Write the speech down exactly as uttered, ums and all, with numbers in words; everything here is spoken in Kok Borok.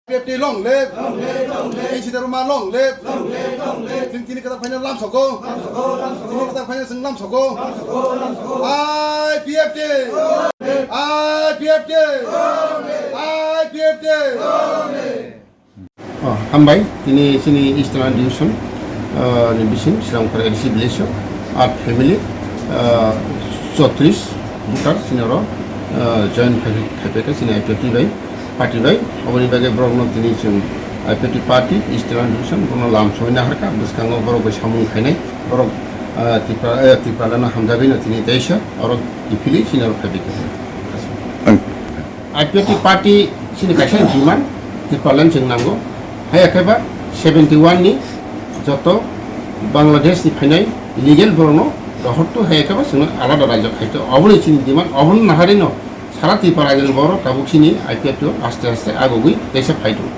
I P F T long live. Long live, long live. N C Debbarma long live. Long live, long live. Tini, tini kwtal phaina lamsogo. Lamsogo, lamsogo. Tini kwtal phaina chwng lamsogo. Lamsogo, lamsogo. I P F T. Long live. I P F T. Long live. I P F T. Long live. Oh, hambai, tini chini Eastern Division, ah, ni bising Srangpara A D C village o, at family, ah, chotris voter chini oro, ah, join khai, khai phaikha chini I P F T bai. Party bai, oboni bagwi borokno tini chwng I P F T party, Eastern Division, bono lam soi naharkha, bwskango borok bai samung khainai, borok, ah, Tripura, eh, Tripura lana hamjagwi no tini teisa, oro kiphilwi chini oro phaibai kha. Ang- I P F T party chini kaisa demand, Tripura lan chwng nango, haya khe ba seventy one ni joto Bangladesh ni phainai illegal borokno rohortu, haya khe ba chwngno alada rajyo khaito, oboni chini demand, obono naharwi no Sara Tripura rajyoni borok tabuk chini I P F T o aste aste agogwi teisa phai tongo.